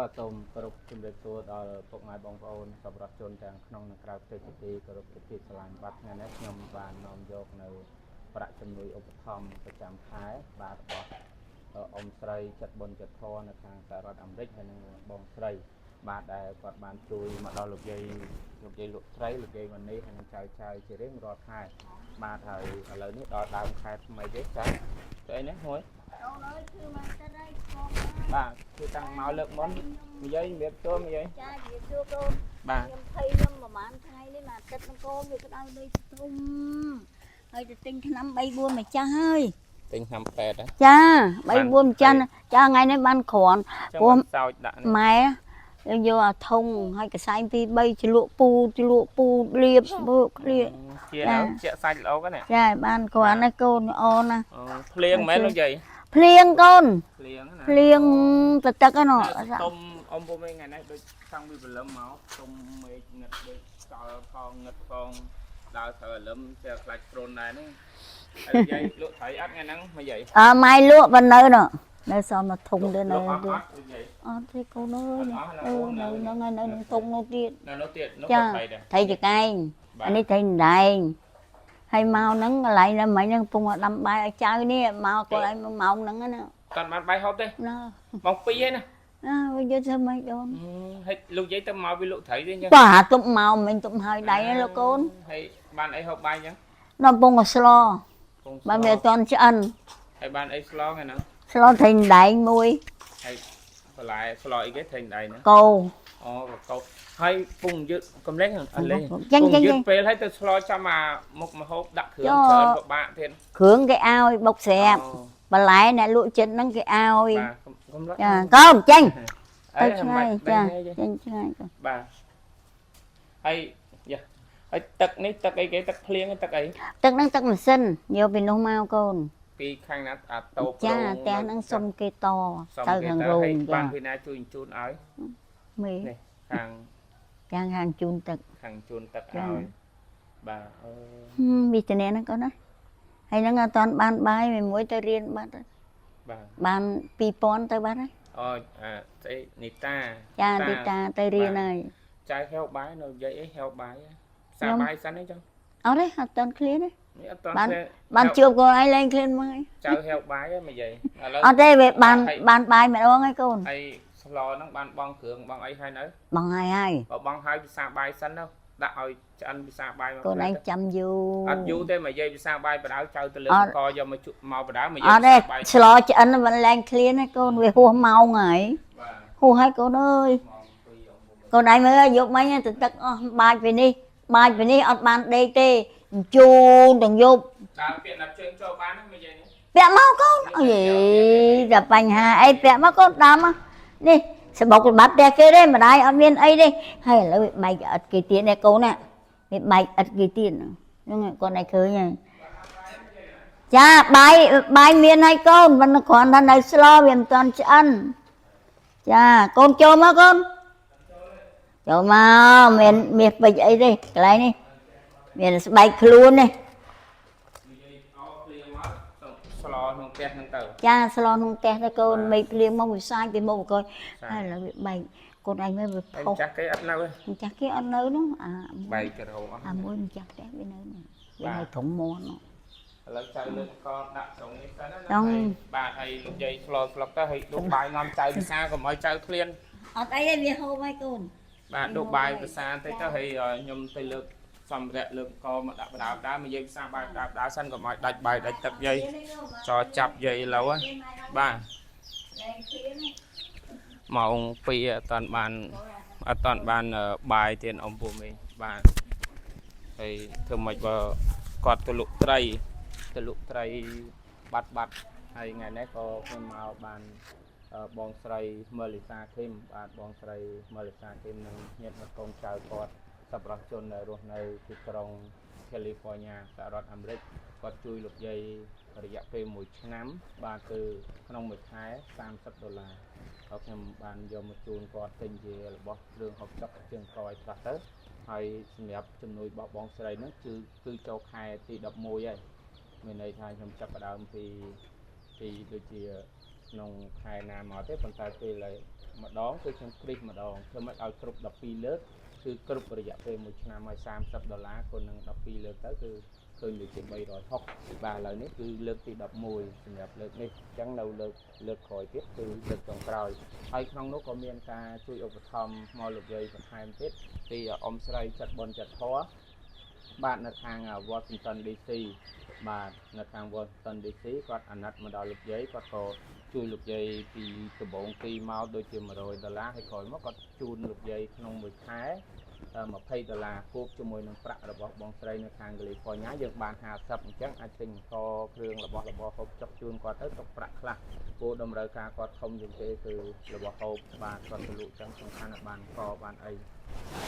បាទសូមគោរពជំរាបសួរដល់ពុកម៉ែបងប្អូនសប្បុរសជនទាំងក្នុងនិងក្រៅប្រទេសជាទីគោរពជាទីស្រឡាញ់បាទថ្ងៃនេះខ្ញុំបាននាំយកនៅប្រាក់ជំនួយឧបត្ថម្ភប្រចាំខែបាទរបស់អ៊ំស្រីចិត្តបុណ្យចិត្តធម៌នៅខាងសហរដ្ឋអាមេរិកហើយនិងបងស្រីបាទដែលគាត់បានជួយមកដល់លោកយាយលោកយាយលោកស្រីលោកយាយវ៉ានីហើយនិងចៅចៅជារៀងរាល់ខែបាទហើយឥឡូវនេះដល់ដើមខែថ្មីទេចាទៅអីនេះមួយ អូនអើយគឺមកទៅហើយកូន បាទគឺតាំងមកលើកមុននិយាយជំរាបសួរនិយាយ ចាជំរាបសួរកូន បាទ ខ្ញុំភ័យខ្ញុំប្រហែលថ្ងៃនេះមកទឹកនឹងកូនវាក្តៅដូចធំហើយទៅទិញថ្នាំ3 4ម្ចាស់ហើយ ទិញឆ្នាំពេទ្យហ៎ ចា3 4ម្ចាស់ចាថ្ងៃនេះបានគ្រាន់ ព្រោះសោចដាក់នេះ ម៉ែយើងយកអាធុងហើយកសែង2 3ជ្លក់ពូជ្លក់ពូលាបបើក្លៀក ជានៅជាក់សាច់ល្អហ្នឹង ចាបានគ្រាន់ណាកូនអូនណា ភ្លៀងមែនលោកយាយ ភ្លៀងកូន ភ្លៀងណា ភ្លៀងទៅទឹកហ្នឹង ទុំអ៊ំពុំថ្ងៃនេះដូចតាំងពីព្រលឹមមកទុំមេឃងឹតដូចកល់ផងងឹតផងដើរត្រូវអាលឹមចេះខ្លាច់ព្រុនដែរហ្នឹងហើយយាយលក់ត្រីអត់ថ្ងៃហ្នឹងមកយាយ អើម៉ែលក់បើនៅនោះនៅសល់មកធុងទៀតនៅ លក់អត់ ទៀត អត់លោកយាយ អត់ទេកូនអើយអឺនៅហ្នឹងហើយនៅក្នុងធុងនោះទៀត នៅនោះទៀតនោះ ចា ក៏ត្រីដែរ ត្រីចកែងអានេះត្រីដណ្ដែងហើយមកហ្នឹងកន្លែងនៅមិញហ្នឹងកំពុងតែដាំបាយឲ្យចៅនេះមកគាត់ឲ្យមកម៉ោងហ្នឹងណា តាន់បានបាយហូបទេ ណា ម៉ោង2ហើយណា ណាវាយកធ្វើម៉េចអូន ហើយលោកយាយទៅមកវាលក់ត្រីទេអញ្ចឹង បាទទុំមកមិញទុំហើយដៃណាលោកកូន ហើយបានអីហូបបាយអញ្ចឹង ដល់កំពុងតែស្ល ពង បើវាអត់ទាន់ឆ្អិន ហើយបានអីស្លងហ្នឹង ស្លត្រីដណ្ដែងមួយ ហើយបន្លែស្លអីគេត្រីដៃហ្នឹង គោ អូកកោហើយពងយឺតកំឡេងអត់លេង ចឹងចឹង យឺតពេលហើយទៅស្លចាំអាមុខមហូបដាក់គ្រឿងច្រើនពិបាកទៀត គ្រឿងគេឲ្យបុកស្រាប់ អូ បន្លែអ្នកលក់ចិត្តហ្នឹងគេឲ្យ បាទកំឡុច ចាកូនចេញ អី ទៅឆ្ងាយចា ចា ចេញឆ្ងាយកូន បាទហើយយ៉ាហើយទឹកនេះទឹកអីគេទឹកភ្លៀងទឹកអី ទឹកហ្នឹងទឹកម៉ាស៊ីនយកពីនោះមកកូន ពីខាងណាអាតូប ចាផ្ទះហ្នឹងសុំគេត សុំ ទៅ គេទៅ ខាងរោង ហើយ ចា បានពីណាជួយជូនឲ្យ មេ នេះខាង ខាងខាងជូនទឹក ខាងជូនទឹកឲ្យបាទអឺ ហឹមវិធានហ្នឹងកូនណាហើយហ្នឹងអត់តាន់បានបាយមួយមួយទៅរៀនបាត់ហើយ បាទ បាន2000ទៅបាត់ហើយ អូអាស្អីនីតា ចាទីតាទៅរៀនហើយ ចៅហែវបាយនៅនិយាយអីហែវបាយសាបាយសិនអីចឹង អត់ទេអត់តាន់ឃ្លានទេ នេះអត់តន់ បាន ទេ បានជួបកូនឯងលែងឃ្លានមកហើយ ចៅហែវបាយហ្នឹងនិយាយឥឡូវ អត់ទេវាបានបានបាយម្ដងហើយកូន ហើយស្លហ្នឹងបានបងគ្រឿងបងអីហើយនៅ បងហើយហើយ បើបងហើយពិសាបាយសិនទៅដាក់ឲ្យឆ្អិនពិសាបាយមក កូនឯងចាំយូរ អត់យូរទេមកនិយាយពិសាបាយបដៅចៅទៅលើ អត់ កយកមកជក់មកបដៅមកនិ អត់ទេ យាយពិសាបាយ ស្លឆ្អិនមិនលែងឃ្លានទេកូនវាហួសម៉ោងហើយ បាទ ហួសហើយកូនអើយ ម៉ោង2អង្គ កូនឯងមើលយប់មិញទៅទឹកអស់បាចពីនេះបាចពីនេះអត់បានដេកទេជូនទាំងយប់ ដើមពាក្យណាប់ជើងចូលបានហ្នឹងមកនិយាយនេះ ពាក់មកកូនអើយតែបញ្ហាអីពាក់មកកូនដើមមកនេះសបុកសម្បត្តិផ្ទះគេទេម្ដាយអត់មានអីទេហើយឥឡូវវាបែកអត់គេទៀតនេះកូនណាវាបែកអត់គេទៀតហ្នឹងហើយកូនឯងឃើញហើយចាបាយបាយមានហើយកូនមិនគ្រាន់តែនៅស្លវាមិនទាន់ឆ្អិនចាកូនចូលមកកូនចូលមកមានមាសពេជ្រអីទេកន្លែងនេះមានស្បែកខ្លួននេះ និយាយអោភ្លៀងមកសុំស្លក្នុងផ្ទះហ្នឹងទៅ ចាស្លក្នុងផ្ទះទៅកូនមេឃភ្លៀងមកវាសាយពីមុខកូនហើយឥឡូវវាបែកកូនឯងមើលវា ហើយ ផុស ម្ចាស់គេអត់នៅទេ ម្ចាស់គេអត់នៅនោះអា បែកក្រោអស់ អាមួយម្ចាស់ផ្ទះវានៅនោះវានៅត្រង់មាត់នោះ ឥឡូវចៅលើកកដាក់ត្រង់នេះសិនណា ចង់ ហើយបាទហើយលោកយាយស្លស្លុកទៅហើយដួសបាយងំចៅពិសាកុំឲ្យចៅឃ្លាន អត់អីទេវាហូបហើយកូន បាទដួសបាយពិសាតិចទៅហើយខ្ញុំទៅលើកសម្ភារៈលើកកមកដាក់បដាបដាមកយាយពិសាបាយបដាបដាសិនកុំឲ្យដាច់បាយដាច់ទឹកយាយចចាប់យាយឥឡូវហ៎បាទម៉ោង2អត់តាន់បានអត់តាន់បានបាយទៀតអ៊ំពូមីបាទហើយធ្វើម៉េចបើគាត់ទៅលក់ត្រីទៅលក់ត្រីបាត់បាត់ហើយថ្ងៃនេះក៏ខ្ញុំមកបានបងស្រីមើលីសាឃីមបាទបងស្រីមើលីសាឃីមនិងញាតិមិត្តកូនចៅគាត់សប្បុរសជនដែលរស់នៅទីក្រុង California សហរដ្ឋអាមេរិកគាត់ជួយលោកយាយរយៈពេល1ឆ្នាំបាទគឺក្នុងមួយខែ30ដុល្លារហើយខ្ញុំបានយកមកជូនគាត់ទិញជារបស់គ្រឿងហូបចុកជាងកយខ្លះទៅហើយសម្រាប់ជំនួយរបស់បងស្រីហ្នឹងគឺគឺចូលខែទី11ហើយមានន័យថាខ្ញុំចាប់ផ្ដើមពីពីដូចជា ក្នុងខែណាមកទេប៉ុន្តែពេលឡើយម្ដងគឺខ្ញុំគ្រីសម្ដងធ្វើម៉េចឲ្យគ្រប់12លើកគឺគ្រប់រយៈពេល1ឆ្នាំឲ្យ30ដុល្លារគុណនឹង12លើកទៅគឺឃើញដូចជា360បាទឥឡូវនេះគឺលើកទី11សម្រាប់លើកនេះអញ្ចឹងនៅលើកក្រោយទៀតគឺលើកចុងក្រោយហើយក្នុងនោះក៏មានការជួយឧបត្ថម្ភមកលោកយាយបន្ថែមទៀតពីអ៊ំស្រីចិត្តបុណ្យចិត្តធម៌បាទនៅខាង Washington DC បាទនៅខាង Washington DC គាត់អាណិតមកដល់លោកយាយគាត់ក៏ជួយលោកយាយពីដំបងទីមកដូចជា100ដុល្លារហើយក្រោយមកគាត់ជូនលោកយាយក្នុងមួយខែ20ដុល្លារគូបជាមួយនឹងប្រាក់របស់បងស្រីនៅខាងកាលីហ្វ័រញ៉ាយើងបាន50អញ្ចឹងអាចទិញអង្គគ្រឿងរបស់របរហូបចុកជូនគាត់ទៅទុកប្រាក់ខ្លះព្រោះតម្រូវការគាត់ធំជាងគេគឺរបស់ហូបបាទគាត់ទៅលក់ចឹងសំខាន់ឲ្យបានកបានអី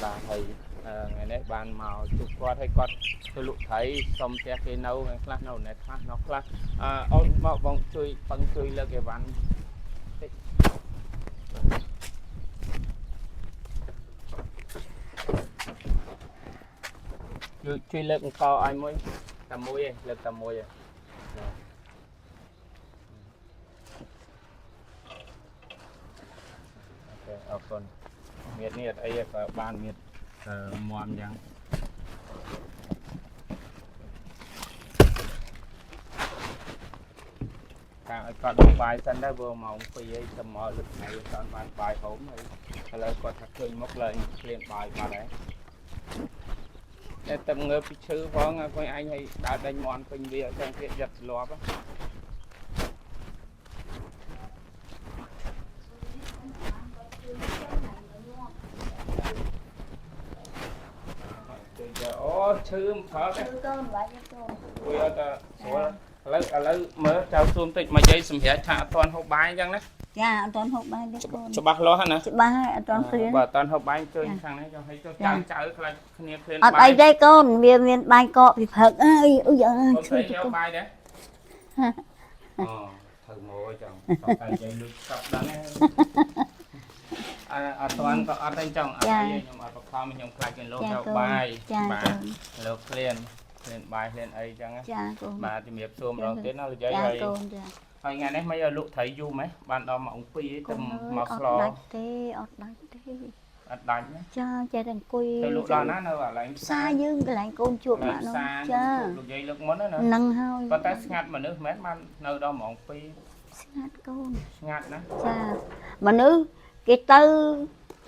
បាទហើយថ្ងៃនេះបានមកជួបគាត់ហើយគាត់ទៅលក់ត្រីសុំផ្ទះគេនៅថ្ងៃខ្លះនៅណែខ្លះនៅខ្លះអឺអូនមកបងជួយពឹងជួយលើកអីវ៉ាន់តិចជួយលើកអង្គឲ្យមួយតែមួយឯងលើកតែមួយឯងOK អរគុណមៀតនេះអត់អីទេក៏បានមៀតមមយ៉ាងការឲ្យគាត់មកបាយសិនដែរព្រោះម៉ោង2អីទៅមកលើកថ្ងៃអត់បានបាយហូមហើយឥឡូវគាត់ថាឃើញមុខឡើងឃ្លានបាយបាត់ហើយតែតែងើបពីឈឺផងឲ្យអញឲ្យដើរដេញមន់ពេញវាអញ្ចឹងទៀតយ៉ាត់ស្លាប់អូឈឺមិនប្រើទេ ឈឺកូនបាច់កូន គួយអត់តែស្រួលឥឡូវមើលចៅសួមតិចមកយាយសម្រាប់ថាអត់ទាន់ហូបបាយអញ្ចឹងណា ចាអត់ទាន់ហូបបាយទេកូន ច្បាស់លាស់ណា ច្បាស់ហើយអត់ទាន់ឃ្លាន បើអត់ទាន់ហូបបាយជួយខាងនេះចុះឲ្យចុះចៅចៅខ្លាចគ្នាឃ្លាន អត់អីទេកូនវាមានបាយកកពីព្រឹកអើយអុយ ឈឺទៅបាយដែរអូធ្វើមកចង់តែនិយាយលុយស្កប់ដល់ណាអត់ទាន់ក៏អត់ដែរចង់អត់អីខ្ញុំអត់បខំខ្ញុំខ្លាចគេលោទៅបាយបាទលោកឃ្លានឃ្លានបាយឃ្លានអីចឹង ចាកូន បាទជំរាបសួរម្ដងទៀតណាលោកយាយ ចា ហើយ កូនចា ហើយថ្ងៃនេះមិនឲ្យលក់ត្រីយូរម៉េះបានដល់ម៉ោង2ទៅមកស្ល អត់ដាច់ទេអត់ដាច់ទេ អត់ដាច់ណា ចាចេះតែអង្គុយ ទៅលក់ដល់ណានៅកន្លែង ផ្សារយើងកន្លែងកូនជួបម៉ាក់នោះចា លោកយាយលើកមុនណា ហ្នឹងហើយ ប៉ុន្តែស្ងាត់មនុស្សមែនបាននៅដល់ម៉ោង2 ស្ងាត់កូន ស្ងាត់ណា ចាមនុស្សគេទៅ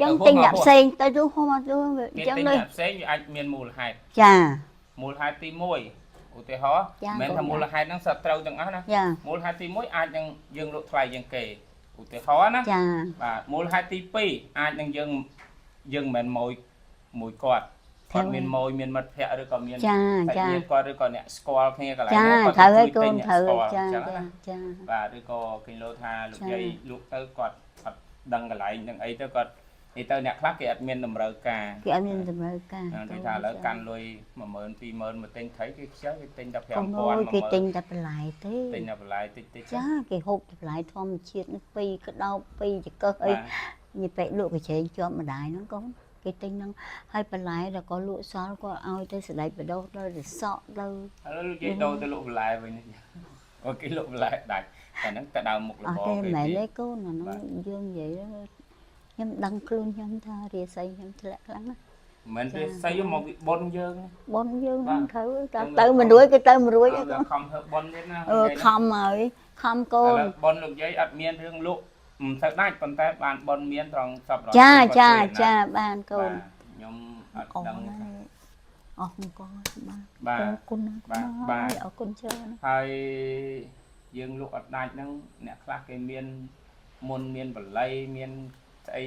ចឹងទិញអ្នកផ្សេងទៅទៅហូបមកទៅ គេទិញ ចឹងដូច អ្នកផ្សេងវាអាចមានមូលហេតុ ចា មូលហេតុទី1ឧទាហរណ៍មិនមែនថាមូលហេតុហ្នឹងសត្វត្រូវទាំងអស់ណា ចា មូលហេតុទី1អាចនឹងយើងលក់ថ្លៃជាងគេឧទាហរណ៍ណា ចា បាទមូលហេតុទី2អាចនឹងយើងយើងមិនមែនម៉ួយមួយគាត់គាត់មានម៉ួយមានមិត្តភ័ក្តិឬក៏មាន ចាចា ញាតិគាត់ឬក៏អ្នកស្គាល់គ្នាកន្លែង ចា នោះគាត់ ត្រូវហើយកូ ជួយទិញ នត្រូវ អ្នកស្គាល់ ចា អញ្ចឹង ចា ណា ចា បាទឬក៏គេលោថាលោកយាយលក់ទៅគាត់អត់ដឹងកន្លែងនឹងអីទៅគាត់នេះទៅអ្នកខ្លះគេអត់មានតម្រូវការ គេអត់មានតម្រូវការ ដូចថាឥឡូវកាន់លុយ10000 20000មកទិញត្រីគេខ្ជិលគេទិញតែ កូន 5000 អើយគេទិញតែបន្លែទេ ទិញតែបន្លែតិចតិច ចាគេហូបបន្លែធម្មជាតិនេះពីរក្តោបពីរចង្កឹះអីញីពេកលក់កញ្ឆេងជាប់ម្ដាយហ្នឹងកូនគេទិញហ្នឹងហើយបន្លែដល់ក៏លក់សល់ក៏ឲ្យទៅស្ដេចបដោះទៅទៅសក់ទៅ ឥឡូវលោកយាយដូរទៅលក់បន្លែវិញអូគេលក់បន្លែដាច់តែហ្នឹងទៅដើមមុខ អ របរ ត់ទេ គេ មិនមែន ទៀត ទេកូនអាហ្នឹងយើងនិយាយខ្ញុំដឹងខ្លួនខ្ញុំថារាសីខ្ញុំធ្លាក់ខ្លាំងណាស់ មិនទេសីមកពីប៉ុនយើង ប៉ុនយើងហ្នឹងត្រូវតែទៅមិនរួចគេទៅមិនរួច អត់ខំធ្វើប៉ុនទៀតណា អឺខំហើយខំកូន ឥឡូវប៉ុនលោកយាយអត់មានរឿងលក់មិនសូវដាច់ប៉ុន្តែបានប៉ុនមានត្រង់សប្បុរស ចាចាចាបានកូន ខ្ញុំអត់ដឹង អរគុណបាទ បាទ អរគុណ បាទបាទ អរគុណច្រើន ហើយយើងលក់អត់ដាច់ហ្នឹងអ្នកខ្លះគេមានមុនមានបល័យមានស្អី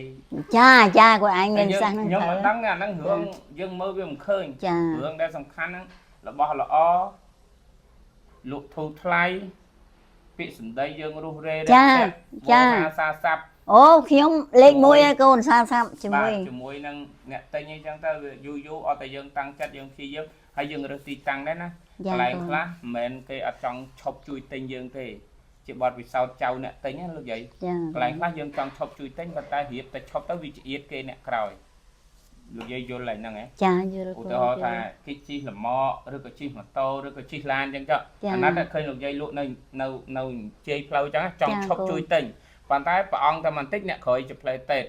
ចាចាគាត់ឯងមានសាសហ្នឹង ខ្ញុំមិនដឹងទេអាហ្នឹងរឿងយើងមើលវាមិនឃើញ ចា រឿងដែលសំខាន់ហ្នឹងរបស់ល្អលក់ធូរថ្លៃពាក្យសម្ដីយើងរុះរេ ចាចា សាស័ព្ទ អូខ្ញុំលេខ1ហើយកូនសាស័ព្ទជាមួយ ជាមួយនឹងអ្នកទិញអីចឹងទៅវាយូរយូរអត់តែយើងតាំងចិត្តយើងព្យាយាមហើយយើងរើសទីតាំងដែរណាកន្លែងខ្លះមិនមែនគេអត់ចង់ឈប់ជួយទិញយើងទេជាបទពិសោធន៍ចៅអ្នកទិញណាលោកយាយកន្លែងខ្លះយើងចង់ឈប់ជួយទិញប៉ុន្តែរៀបតែឈប់ទៅវាឆ្អៀតគេអ្នកក្រោយ លោកយាយយល់ឡើងហ្នឹងហ៎ ចាយល់ ឧ កូន ទាហរណ៍ថាគេជិះលម៉កឬក៏ជិះម៉ូតូឬក៏ជិះឡានអញ្ចឹងចុះអាណិតឃើញលោកយាយលក់នៅនៅនៅជ័យផ្លូវអញ្ចឹងចង់ឈប់ជួយទិញប៉ុន្តែព្រះអង្គតែបន្តិចអ្នកក្រោយជាផ្លេតេត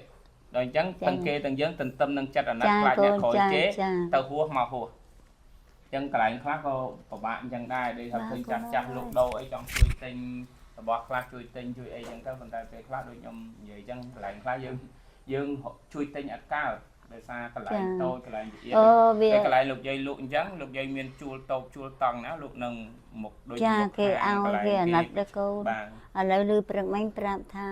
ដល់អញ្ចឹងទាំងគេទាំងយើងទន្ទឹមនឹងចិត្តអាណិត ចា ខ្លាច កូន អ្នកក្រោយ ចា ជេរ ចា ទៅហួសមកហួសអញ្ចឹងកន្លែងខ្លះក៏ពិបាកអញ្ចឹងដែរដូចថាឃើញចាស់ចាស់លក់ដូរអីចង់ជួយទិញរបស់ខ្លះជួយទិញជួយអីអញ្ចឹងទៅប៉ុន្តែពេលខ្លះដូចខ្ញុំនិយាយអញ្ចឹងកន្លែងខ្លះយើងយើងជួយទិញអត់កើតដោយសារកន្លែងតូចកន្លែងវិអៀត អូវា តែកន្លែងលោកយាយលក់អញ្ចឹងលោកយាយមានជួលតូបជួលតង់ណាលោកនឹងមុខដូច ចា មុខ គេ ហាង ឲ្ កន្លែង យគេអាណិតដល់កូន បាទ ឥឡូវឮព្រឹកមិញប្រាប់ថា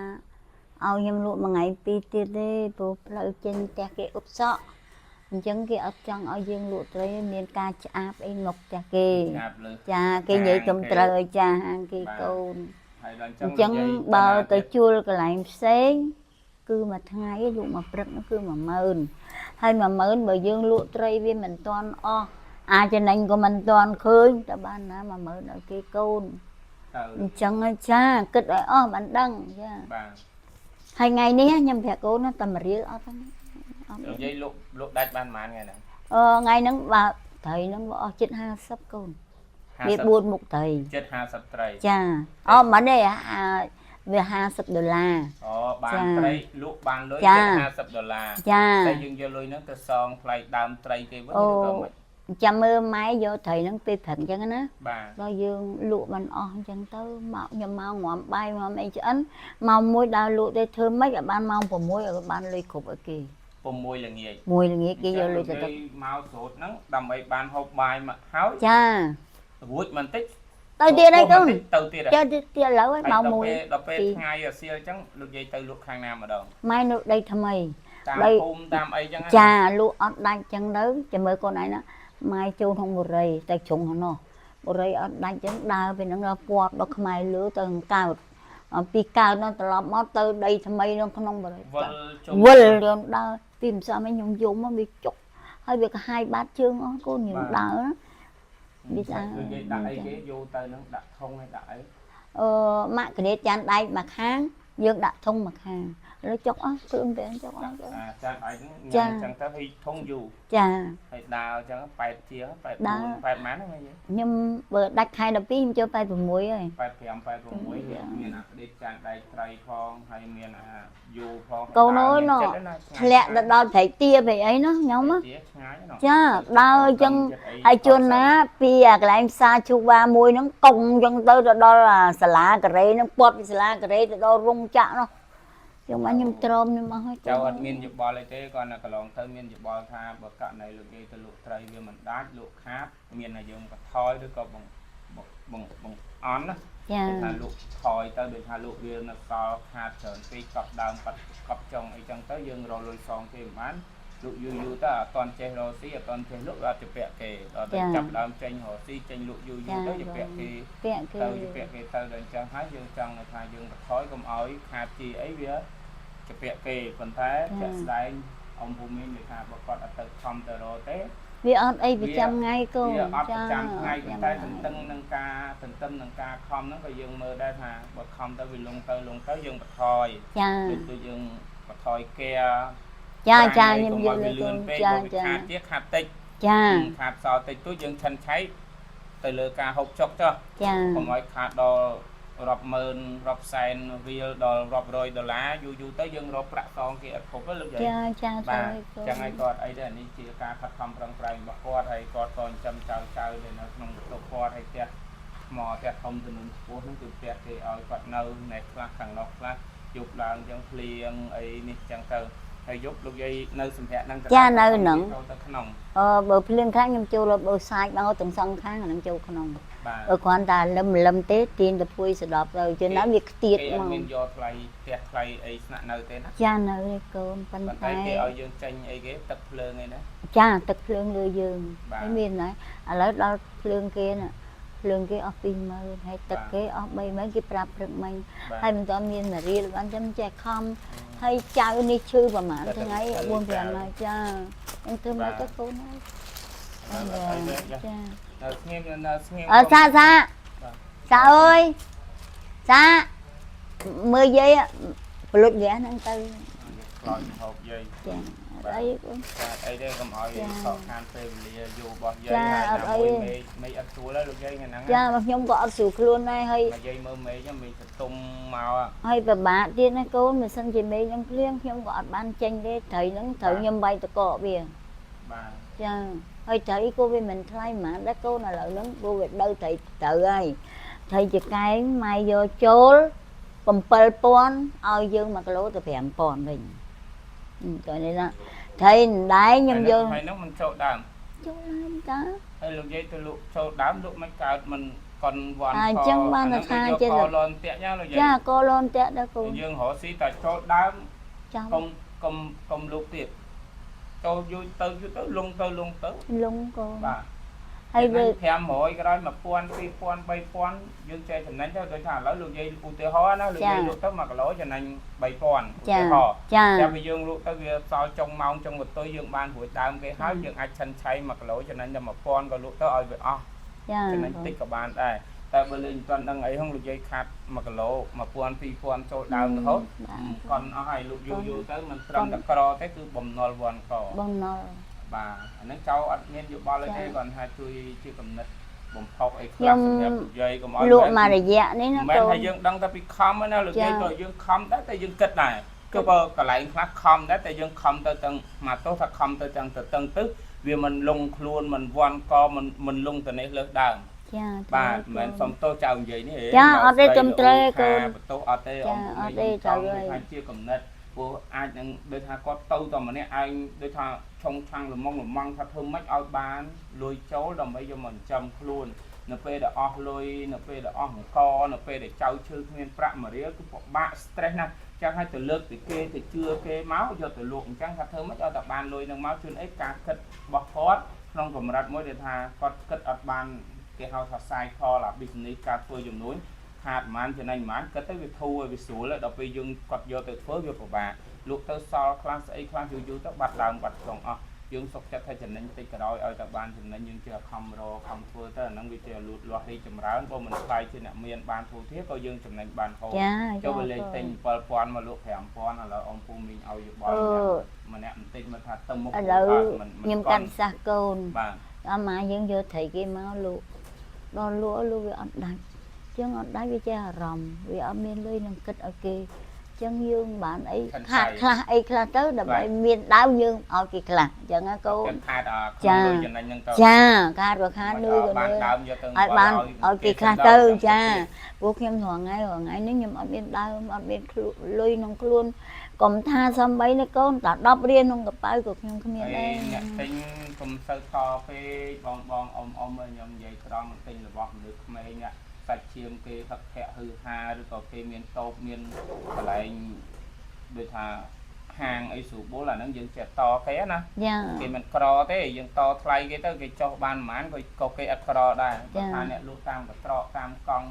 ឲ្យខ្ញុំលក់មួយថ្ងៃពីរទៀតទេព្រោះផ្លូវចេញផ្ទះគេឧបសក់អញ្ចឹងគេអត់ចង់ឲ្យយើងលក់ត្រីទេមានការឆ្អាបអីមកផ្ទះគេ ឆ្អាបលើ ចាគេនិយាយត្រឹមត្រូវឲ្យចាហាងគេកូន ហើយដល់ អញ្ចឹង អញ្ចឹង បើទៅជួលកន្លែងផ្សេង គឺមួយថ្ងៃលក់មួយព្រឹកនោះគឺ10000ហើយ10000បើយើងលក់ត្រីវាមិនទាន់អស់អាចចំណេញក៏មិនទាន់ឃើញតែបានណា10000ឲ្យគេកូន ទៅ អញ្ចឹងហើយចាគិតឲ្យអស់បានដឹងចា បាទ ហើយថ្ងៃនេះខ្ញុំប្រាប់កូនណាតែមួយរៀលអត់ហ្នឹងអត់ លោកយាយលក់លក់ដាច់បានប៉ុន្មានថ្ងៃហ្នឹង អឺថ្ងៃហ្នឹងបើត្រីហ្នឹងវាអស់ជិត50កូនវា 50 4មុខត្រី ជិត50ត្រី ចាអូមិនទេអាវា50ដុល្លារ អូបាន ចា ត្រីលក់បានលុយ ចា ជិត50ដុល្លារ ចា តែយើងយកលុយហ្នឹងទៅសងថ្លៃដើមត្រីគេវិញ អូ ឬក៏មិន ចាំមើលម៉ែយកត្រីហ្នឹងពេលព្រឹកអញ្ចឹងណា បាទ ដល់យើងលក់បានអស់អញ្ចឹងទៅមកខ្ញុំមកងាំបាយងាំអីឆ្អិនម៉ោង1ដើរលក់ទេធ្វើម៉េចឲ្យបានម៉ោង6ឲ្យបានលុយគ្រប់ឲ្យគេ 6ល្ងាច មួយល្ងាចគេយកលុយទៅទឹក អញ្ចឹងមកស្រូតហ្នឹងដើម្បីបានហូបបាយមកហើយ ចា រួចបន្តិច ទៅទៀតហើយកូន ទៅទៀត ចាទៀតទៀតឥឡូវហើយ ហើយ ម៉ោង ដល់ពេលដល់ពេល 1 ថ្ងៃអាសៀលអញ្ចឹងលោកយាយទៅលក់ខាងណាម្ដង ម៉ែនៅដីថ្មី តាម ដី ភូមិតាមអីចឹងណា ចាលក់អត់ដាច់ចឹងទៅចាំមើលកូនឯងណាម៉ែចូលក្នុងបុរីទៅជ្រុងក្នុងនោះបុរីអត់ដាច់ចឹងដើរពីហ្នឹងដល់ពាត់ដល់ខ្មែរលើទៅកើតអំពីកើតនោះត្រឡប់មកទៅដីថ្មីក្នុងក្នុងបុរី វិលជុំ វិលខ្ញុំដើរពីម្សិលមិញខ្ញុំយំមកវាចុកហើយវាក៏ហាយបាតជើងអស់កូនខ្ញុំដើរណា វាស្អាត លោកយាយដាក់អីគេយកទៅហ្នឹងដាក់ធុងហើយដាក់អី អឺម៉ាក់គ្រាចានដែកមកខាងយើងដាក់ធុងមកខាងឥឡូវចុកអស់គ្រឿងទាំងចុកអស់ ដាក់អាចានអីហ្នឹង ចា ញ៉ាំអញ្ចឹងទៅហើយធុងយូរ ចា ហើយដើរអញ្ចឹង8ជាង ដើរ 84 8ម៉ានហ្នឹងយាយ ខ្ញុំបើដាច់ខែ12ខ្ញុំចូល86ហើយ 85 86មានអាក្ដេកចានដែកត្រីផងហើយមានអាយូផង កូនអើយណ៎ ធ្លាក់ទៅដល់ព្រែកទាព្រែកអីនោះខ្ញុំណា ទាឆ្ងាយណ៎ ចាដើរអញ្ចឹងហើយជួនណាពីអាកន្លែងផ្សារឈូវ៉ាមួយហ្នឹងកង់អញ្ចឹងទៅទៅដល់អាសាលាការ៉េហ្នឹងពាត់ពីសាលាការ៉េទៅដល់រោងចក្រនោះខ្ញុំមកខ្ញុំទ្រាំខ្ញុំមកហើយក ចៅអត់មានយោបល់អីទេគាត់នៅកន្លងទៅមានយោបល់ថាបើករណីលោកយាយទៅលក់ត្រីវាមិនដាច់លក់ខាតមានតែយើងបន្ថយឬក៏បងបងបងអន់ណា ចា ដូចថាលក់ថយទៅដូចថាលក់វានៅសល់ខាតច្រើនពេកកប់ដើមកប់កប់ចុងអីចឹងទៅយើងរកលុយសងគេមិនបានលក់យូរយូរទៅអត់តន់ចេះរកស៊ីអត់តន់ចេះលក់វាអត់ជពាក់គេដល់តែចាប់ដើមចេញរកស៊ីចេញលក់យូរយូរទៅជពាក់គេ ពាក់គេ ទៅជពាក់គេទៅដល់អញ្ចឹងហើយយើងចង់ថាយើងបន្ថយកុំឲ្យខាតជីអីវាជពាក់គេប៉ុន្តែជាក់ស្ដែងអង្គភូមិនិយាយថាបើគាត់អត់ទៅខំទៅរកទេ វាអត់អីប្រចាំថ្ងៃកូន វាអត់ប្រចាំថ្ងៃប៉ុន្តែទន្ទឹងនឹងការទន្ទឹមនឹងការខំហ្នឹងក៏យើងមើលដែរថាបើខំទៅវាលងទៅលងទៅយើងបន្ថយ ចា ដូចដូចយើងបន្ថយគែ ចាចាខ្ញុំយល់ វា ទេកូន លឿនពេក ចា ចា បើវាខាតទៀតខាតតិច ចា ខាតសល់តិចតួចយើងឆិនឆៃទៅលើការហូបចុកចុះ ចា កុំឲ្យខាតដល់រាប់ម៉ឺនរាប់សែនរៀលដល់រាប់រយដុល្លារយូរយូរទៅយើងរកប្រាក់សងគេអត់គ្រប់ទេលោកយាយ ចាចាទៅ បាទ កូន ចឹងហើយគាត់អីដែរអានេះជាការខិតខំប្រឹងប្រែងរបស់គាត់ហើយគាត់ក៏ចិញ្ចឹមចៅចៅដែលនៅក្នុងបន្ទប់គាត់ហើយផ្ទះថ្មផ្ទះធំទំនុំខ្ពស់ហ្នឹងគឺផ្ទះគេឲ្យគាត់នៅនៅខ្លះខាងនោះខ្លះយប់ឡើងចឹងភ្លៀងអីនេះចឹងទៅហើយយប់លោកយាយនៅសម្រាប់ហ្នឹង ចានៅហ្នឹង ចូលទៅក្នុង អឺបើភ្លៀងខ្លាំងខ្ញុំចូលបើសាច់មកទាំងសងខាងអាហ្នឹងចូលក្នុង បាទ បើគ្រាន់តែលឹមលឹមទេទាញទៅភួយស្ដប់ទៅជួនណាវាខ្ទាត គេអ មក ត់មានយកថ្លៃផ្ទះថ្លៃអីស្នាក់នៅទេណា ចានៅទេកូនប៉ុន្ ប៉ុន្តែ តែ គេឲ្យយើងចេញអីគេទឹកភ្លើងអីណា ចាទឹកភ្លើងលើយើង បាទ ហើយមានណាឥឡូវដល់ភ្លើងគេណាភ្លើងគេអស់20000ហើយទឹកគេអស់30000គេប្រាប់ព្រឹកមិញ បាទ ហើយមិនទាន់មានមួយរៀលបានចាំចេះខំហើយចៅនេះឈឺប្រហែលថ្ងៃ4 5ហើយចាអញ្ចឹងធ្វើម៉េចទៅកូនហើយ អីទេ ចា នៅស្ងៀមនៅស្ងៀម អើសាសា បាទ សាអើយសាមើលយាយប្លុចហ្គាសហ្នឹងទៅ ខ្លោចហូបយាយ ចា បាទ អីកូន បាទអីទេកុំឲ្យខកខានពេលវេលាយូររបស់យាយ ចា ហើយ អត់អី ណាមួយមេឃមេឃអត់ស្រួលហើយលោកយាយថ្ងៃហ្នឹង ចាមកខ្ញុំក៏អត់ស្រួលខ្លួនដែរហើយ មកយាយមើលមេឃហ្នឹងមេឃសតុំមក ហើយពិបាកទៀតណាកូនមិនសិនជាមេឃនឹងភ្លៀងខ្ញុំក៏អត់បានចេញទេត្រីហ្នឹងត្រូវខ្ញុំវាយតកកវា បាទ ចាហើយត្រីក៏វាមិនថ្លៃហ្មងដែរកូនឥឡូវហ្នឹងព្រោះវាដូវត្រីត្រូវហើយត្រីចកែងម៉ែយកចូល7000ឲ្យយើង1គីឡូទៅ5000វិញតើនេះណាត្រីដែរខ្ញុំយក ហើយហ្នឹងមិនចូលដើម ចូលដើមតា ហើយលោកយាយទៅលក់ចូលដើមលក់មិនកើតមិនកុនវ៉ាន់ អញ្ចឹងបានថាចេះ កលនតាក់ញ៉ាលោកយាយ ចាកលនតាក់ដែរកូន យើងរកស៊ីតែចូលដើម ចាំ កុំកុំកុំលក់ទៀតចូលយូរទៅយូរទៅលងទៅលងទៅ លងកូន បាទ ហើយវា 500ក្រោយ1000 2000 3000យើងចេះចំណេញទៅដូចថាឥឡូវលោកយាយឧទាហរណ៍ណាលោកយាយលក់ទៅ1គីឡូចំណេញ3000ឧ ចា ទាហរណ៍ ចា តែបើយើងលក់ទៅវាសល់ចុងម៉ោងចុងកតុយយើងបានរួចដើមគេហើយយើងអាចឆិនឆៃ1គីឡូចំណេញតែ1000ក៏លក់ទៅឲ្យវាអស់ ចា ចំណេញតិចក៏បានដែរតែបើលេងមិនទាន់ដឹងអីហ្នឹងលោកយាយខាត់1គីឡូ1000 2000ចូលដើមរហូតកន់អស់ហើយលក់យូរយូរទៅមិនត្រឹមតែក្រទេគឺបំណុលវ៉ាន់ក បំណុល បាទអាហ្នឹងចៅអត់មានយោបល់អីទេគាត់ថាជួយជាកំណត់បំផុសអីខ្លះសម្រាប់លោកយាយកុំឲ្យ លក់មួយរយៈនេះណា មិនមែ កូន នថាយើងដឹងតែពីខំណាលោកយាយក៏យើងខំដែរតែយើងគិតដែរគឺបើកន្លែងខ្លះខំដែរតែយើងខំទៅទាំងមកទោសថាខំទៅទាំងទៅតឹងទៅវាមិនលងខ្លួនមិនវ៉ាន់កមិនមិនលងទៅនេះលើសដើម ចា បាទមិនមែនសុំទោសចៅនិយាយនេះ ចាអត់ទេត្រឹមត្រូវកូន បន្ទោសអត់ទេ ចាអត់ទេ ចង់ ត្រូវហើយ ថាជាកំណត់ព្រោះអាចនឹងដូចថាគាត់ទៅតែម្នាក់ឯងដូចថាឆុងឆាំងល្មងល្មងថាធ្វើម៉េចឲ្យបានលុយចូលដើម្បីយកមកចិញ្ចឹមខ្លួននៅពេលដែលអស់លុយនៅពេលដែលអស់អង្គនៅពេលដែលចៅឈឺគ្មានប្រាក់មួយរៀលគឺពិបាក stress ណាស់ចឹងហើយទៅលើកពីគេទៅជឿគេមកយកទៅលក់អញ្ចឹងថាធ្វើម៉េចឲ្យតែបានលុយនឹងមកជួនអីការគិតរបស់គាត់ក្នុងកម្រិតមួយដែលថាគាត់គិតអត់បានគេហៅថា cycle អា business ការធ្វើជំនួញខាតប្រហែលចំណេញប្រហែលគិតទៅវាធូរឲ្យវាស្រួលដល់ពេលយើងគាត់យកទៅធ្វើវាពិបាកលក់ទៅសល់ខ្លះស្អីខ្លះយូរយូរទៅបាត់ដើមបាត់ខ្លងអស់យើងសុខចិត្តថាចំណេញតិចក៏ដោយឲ្យតែបានចំណេញយើងចេះខំរខំធ្វើទៅអាហ្នឹងវាចេះលូតលាស់រីកចម្រើនបើមិនខ្លាយជាអ្នកមានបានធូរធារក៏យើងចំណេញបានហូរ ចា ចូលទៅលេងទិញ7000មកលក់5000ឥឡូវអ៊ំពូមីងឲ្យយោបល់ម្នាក់បន្តិចមកថាទៅមុខ ឥឡូវខ្ញុំកាន់សាសកូន បាទ អាម៉ាយើងយកត្រីគេមកលក់ដល់លក់លក់វាអត់ដាច់ចឹងអត់ដាច់វាចេះអារម្មណ៍វាអត់មានលុយនឹងគិតឲ្យគេចឹងយើងបានអីខាតខ្លះអីខ្លះទៅដើម្បីមានដើមយើងឲ្យគេខ្លះចឹងណាកូន គិតខាតអាក្នុងលុយចំណេញហ្នឹងទៅ ចាខាតក៏ខាតលុយក៏ បាន លុយ ដើមយកទៅ ឲ្យបានឲ្យគេខ្លះទៅចាពួកខ្ញុំរាល់ថ្ងៃរាល់ថ្ងៃនេះខ្ញុំអត់មានដើមអត់មានខ្លួនលុយក្នុងខ្លួនកុំថាសំបីណាកូនតែ10រៀលក្នុងកប៉ៅក៏ខ្ញុំគ្មាន ហើយ ដែរ អ្នកទិញកុំសូវតពេកបងបងអ៊ំអ៊ំឲ្យខ្ញុំនិយាយត្រង់ទិញរបស់មនុស្សក្មេងអ្នកសាច់ឈាមគេហឹកធាក់ហឺហាឬក៏គេមានតូបមានកន្លែងដូចថាហាងអីស្រួលបុលអាហ្នឹងយើងចេះតគេណា ចា គេមិនក្រទេយើងតថ្លៃគេទៅគេចុះបានប្រហែលក៏ក៏គេអត់ក្រដែរបើថាអ្នកលក់តាមកត្រកតាមកង់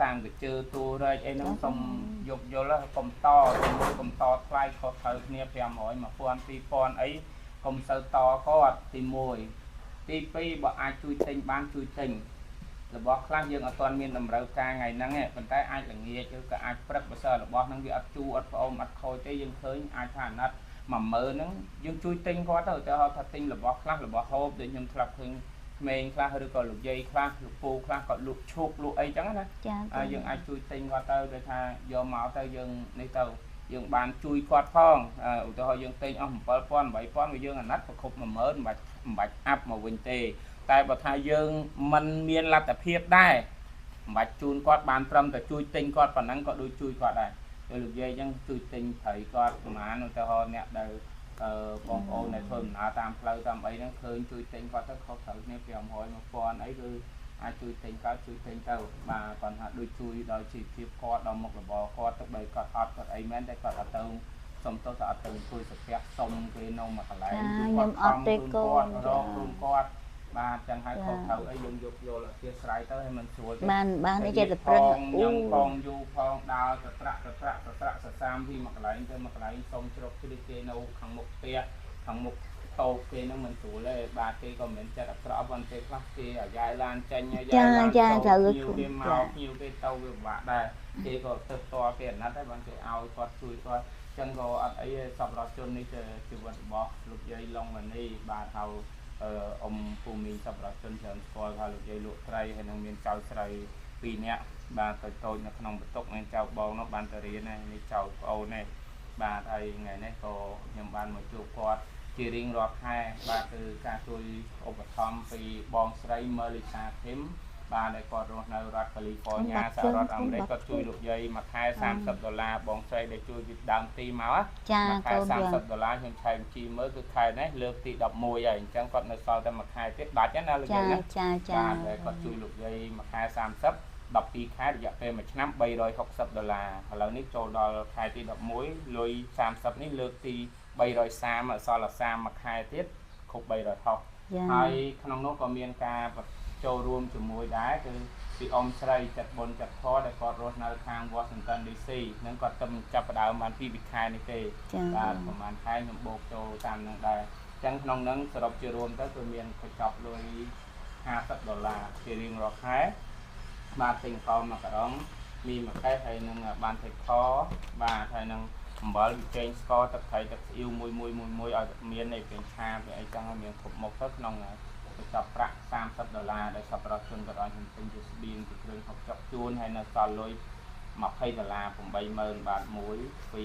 តាមកជើទូរែកអីហ្នឹងសុំយកយល់កុំតទីមួយកុំតថ្លៃខុសត្រូវគ្នា500 1000 2000អីកុំសូវតគាត់ទី1ទី2បើអាចជួយទិញបានជួយទិញរបស់ខ្លះយើងអត់ទាន់មានតម្រូវការថ្ងៃហ្នឹងទេប៉ុន្តែអាចល្ងាចឬក៏អាចព្រឹកបើសិនរបស់ហ្នឹងវាអត់ជូរអត់ផ្អូមអត់ខូចទេយើងឃើញអាចថាអាណិត10000ហ្នឹងយើងជួយទិញគាត់ទៅឧទាហរណ៍ថាទិញរបស់ខ្លះរបស់ហូបដូចខ្ញុំធ្លាប់ឃើញក្មេងខ្លះឬក៏លោកយាយខ្លះលោកពូខ្លះគាត់លក់ឈូកលក់អីចឹងណា ចា យើងអាចជួយទិញគាត់ទៅដូចថាយកមកទៅយើងនេះទៅយើងបានជួយគាត់ផងឧទាហរណ៍យើងទិញអស់7000 8000វាយើងអាណិតប្រគប់10000មិនបាច់អាប់មកវិញទេតែបើថាយើងមិនមានលទ្ធភាពដែរមិនបាច់ជូនគាត់បានត្រឹមតែជួយទិញគាត់ប៉ុណ្ណឹងក៏ដូចជួយគាត់ដែរដូចលោកយាយអញ្ចឹងជួយទិញត្រីគាត់ប្រហែលឧទាហរណ៍អ្នកដែលបងប្អូនដែលធ្វើដំណើរតាមផ្លូវតាមអីហ្នឹងឃើញជួយទិញគាត់ទៅខុសត្រូវគ្នា500 1000អីគឺអាចជួយទិញគាត់ជួយទិញទៅបាទគាត់ថាដូចជួយដល់ជីវភាពគាត់ដល់មុខរបរគាត់ទៅបីគាត់អត់គាត់អីមែនតែគាត់អត់ទៅសុំទោសថាអត់ទៅជួយសុភ័ក្រសុំគេនៅមួយកន្លែង ចាខ្ញុំអត់ទេកូន រកខ្លួនគាត់បាទចឹងហើយខុសត្រូវអីយើងយកយល់អធិស្ឋានទៅឲ្យมันស្រួលទេ បានបាននេះចេះតែប្រឹង ខ្ញុំផងយូរផងដើរទៅត្រាក់ទៅត្រាក់ទៅត្រាក់ទៅសាមពីមួយកន្លែងទៅមួយកន្លែងសុំជ្រកជ្រះគេនៅខាងមុខផ្ទះខាងមុខតូបគេហ្នឹងមិនស្រួលទេបាទគេក៏មិនមែនចិត្តអាក្រក់ប៉ុន្តែខ្លះគេអាយ៉ៃឡានចេញអាយ៉ៃឡាន ចា ចូល ត្រូវ ភ្ញៀវគេមកភ្ញៀវគេទៅវាពិបាកដែរគេក៏ទៅតគេអាណិតដែរបានគេឲ្យគាត់ជួយគាត់ ចឹងក៏អត់អីទេសប្បុរសជននេះជាជីវិតរបស់លោកយាយឡុងវ៉ានីបាទហៅអ៊ំពូមីងសប្បុរសជនច្រើនស្គាល់ថាលោកយាយលក់ត្រីហើយនឹងមានចៅស្រី2នាក់បាទតូចតូចនៅក្នុងបន្ទុកមានចៅបងនោះបានទៅរៀនហើយនេះចៅប្អូននេះបាទហើយថ្ងៃនេះក៏ខ្ញុំបានមកជួបគាត់ជារៀងរាល់ខែបាទគឺការជួយឧបត្ថម្ភពីបងស្រីម៉ឺលីសាធីមបាទដែលគាត់រស់នៅរដ្ឋកាលីហ្វ័រញ៉ាសហរដ្ឋអាមេរិកគាត់ជួយលោកយាយមួយខែ30ដុល្លារបងស្រីដែលជួយពីដើមទីមក ចា មួយខែ កូនយ៉ាង 30ដុល្លារខ្ញុំឆែកបញ្ជីមើលគឺខែនេះលើកទី11ហើយអញ្ចឹងគាត់នៅសល់តែមួយខែទៀតដាច់ណាលោក ចា យាយណា ចាចា បាទហើយគាត់ជួយលោកយាយមួយខែ30 12ខែរយៈពេល1ឆ្នាំ360ដុល្លារឥឡូវនេះចូលដល់ខែទី11លុយ30នេះលើកទី330អសល់តែ30មួយខែទៀតគ្រប់360 ចា ហើយក្នុងនោះក៏មានការចូលរួមជាមួយដែរគឺពីអ៊ំស្រីចិត្តបុណ្យចិត្តធម៌ដែលគាត់រស់នៅខាង Washington DC នឹងគាត់ទៅចាប់ផ្ដើមបានពី2ខែនេះទេ ចា បាទប្រហែលខែខ្ញុំបូកចូលតាមនឹងដែរអញ្ចឹងក្នុងហ្នឹងសរុបជារួមទៅគឺមានកញ្ចប់លុយ50ដុល្លារជារៀងរាល់ខែបាទទិញកោមកការុងមីមួយកេះហើយនឹងបានថៃខបាទហើយនឹងអំបិលវិចេងស្ករទឹកត្រីទឹកស្អ៊ីវមួយមួយមួយមួយឲ្យមាននៃពេញឆាពេញអីចឹងឲ្យមានគ្រប់មុខទៅក្នុងកញ្ចប់ប្រាក់30ដុល្លារដែលសប្បុរសជនក៏ឲ្យខ្ញុំទិញជាស្បៀងជាគ្រឿងហូបចុកជូនហើយនៅសល់លុយ20ដុល្លារ80000បាទ1 2 3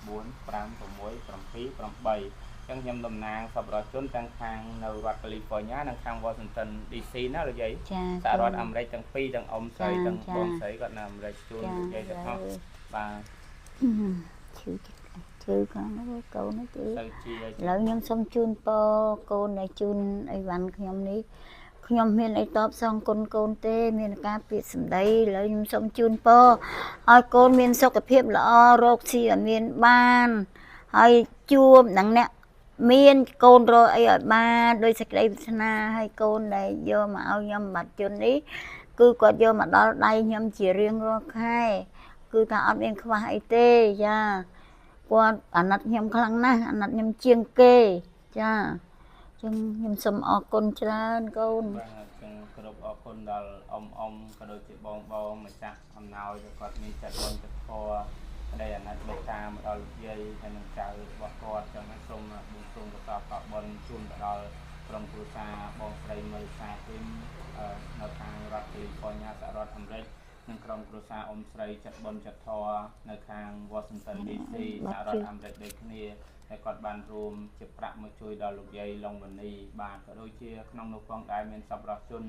4 5 6 7 8អញ្ចឹងខ្ញុំតំណាងសប្បុរសជនទាំងខាងនៅរដ្ឋកាលីហ្វ័រញ៉ានិងខាង Washington DC ណាលោកយាយ ចា សហរដ្ឋអាមេរិកទាំងពីរទាំងអ៊ំស្រី ចា ទាំង ចា បងស្រីគាត់នៅអាមេរិកជូន ចា លោកយាយទាំងអស់បាទ ឈឺឈឺខ្លាំងណាស់កូននេះគឺ ទៅជា ឥឡូវខ្ញុំសូមជូនពរកូនដែលជូនអីវ៉ាន់ខ្ញុំនេះខ្ញុំមានអីតបសងគុណកូនទេ មានការពាក្យសម្ដីឥឡូវខ្ញុំសូមជូនពរឲ្យកូនមានសុខភាពល្អរកស៊ីឲ្យមានបានហើយជួបនឹងអ្នកមានកូនរកអីឲ្យបានដោយសេចក្តីប្រាថ្នាហើយកូនដែលយកមកឲ្យខ្ញុំបាត់ជននេះគឺគាត់យកមកដល់ដៃខ្ញុំជារៀងរាល់ខែគឺថាអត់មានខ្វះអីទេចា គាត់អាណិតខ្ញុំខ្លាំងណាស់អាណិតខ្ញុំជាងគេចាអញ្ចឹងខ្ញុំសូមអរគុណច្រើនកូន បាទអញ្ចឹងគោរពអរគុណដល់អ៊ំអ៊ំក៏ដូចជាបងបងម្ចាស់អំណោយដែលគាត់មានចិត្តបុណ្យចិត្តធម៌ក្តីអាណិតមេត្តាមកដល់លោកយាយហើយនិងចៅរបស់គាត់អញ្ចឹងហើយសូមបួងសួងកសលផលបុណ្យជូនទៅដល់ក្រុមគ្រួសារបងស្រីមើលសាធីមនៅខាងរដ្ឋកាលីហ្វ័រញ៉ាសហរដ្ឋអាមេរិកនិងក្រុមគ្រួសារអ៊ំស្រីចិត្តបុណ្យចិត្តធម៌នៅខាង Washington DC សហរដ្ឋអាមេរិកដូចគ្នាដែលគាត់បានរួមជាប្រាក់មកជួយដល់លោកយាយឡុងវ៉ានីបាទក៏ដូចជាក្នុងនោះផងដែរមានសប្បុរសជន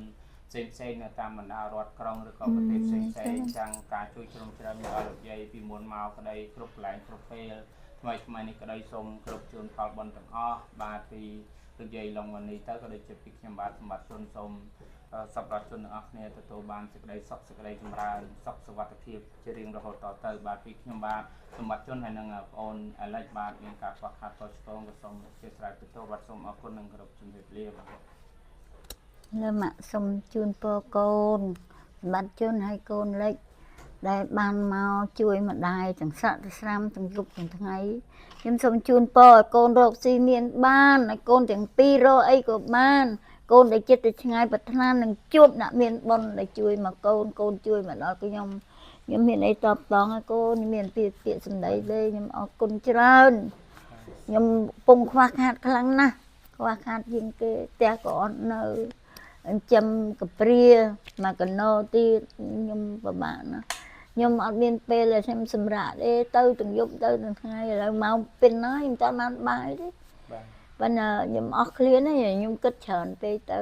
ផ្សេងផ្សេងៗនៅតាមបណ្ដារដ្ឋក្រុងឬក៏ប្រទេសផ្សេងផ្សេងៗទាំងការជួយជ្រោមជ្រែងដល់លោកយាយពីមុនមកក្តីគ្រប់កន្លែងគ្រប់ពេលថ្មីថ្មីនេះក្តីសូមគ្រប់ជូនផលបុណ្យទាំងអស់បាទពីលោកយាយឡុងវ៉ានីទៅក៏ដូចជាពីខ្ញុំបាទសម្បត្តិជនសូមសប្បុរសជនទាំងអស់គ្នាទទួលបានសេចក្តីសុខសេចក្តីចម្រើនសុខសុវត្ថិភាពជារៀងរហូតតទៅបាទពីខ្ញុំបាទសម្បត្តិជនហើយនិងប្អូនអាឡិចបាទមានការខ្វះខាតខុសឆ្គងក៏សូមអធ្យាស្រ័យបន្ទោសបាទសូមអរគុណនិងគោរពជំរាបលាបាទ លើម៉ាក់សូមជូនពរកូនសម្បត្តិជនហើយកូនលិចដែលបានមកជួយម្ដាយទាំងសក់ទាំងស្រាំទាំងយប់ទាំងថ្ងៃខ្ញុំសូមជូនពរឲ្យកូនរកស៊ីមានបានឲ្យកូនទាំងពីររកអីក៏បានកូនដែលចិត្តទៅឆ្ងាយប្រាថ្នានឹងជួបអ្នកមានបុណ្យដែលជួយមកកូនកូនជួយមកដល់ខ្ញុំខ្ញុំមានអីតបតងឲ្យកូនខ្ញុំមានពាក្យពាក្យសម្ដីទេខ្ញុំអរគុណច្រើនខ្ញុំពងខ្វះខាតខ្លាំងណាស់ខ្វះខាតជាងគេផ្ទះក៏អត់នៅ ចិញ្ចឹមកព្រាមកកណោទៀតខ្ញុំពិបាកណាស់ខ្ញុំអត់មានពេលឲ្យខ្ញុំសម្រាកទេទៅទាំងយប់ទៅទាំងថ្ងៃឥឡូវម៉ោង2ហើយខ្ញុំតបានបាយទេ បាទ ប៉ុន្តែខ្ញុំអស់ឃ្លានហើយខ្ញុំគិតច្រើនពេកទៅ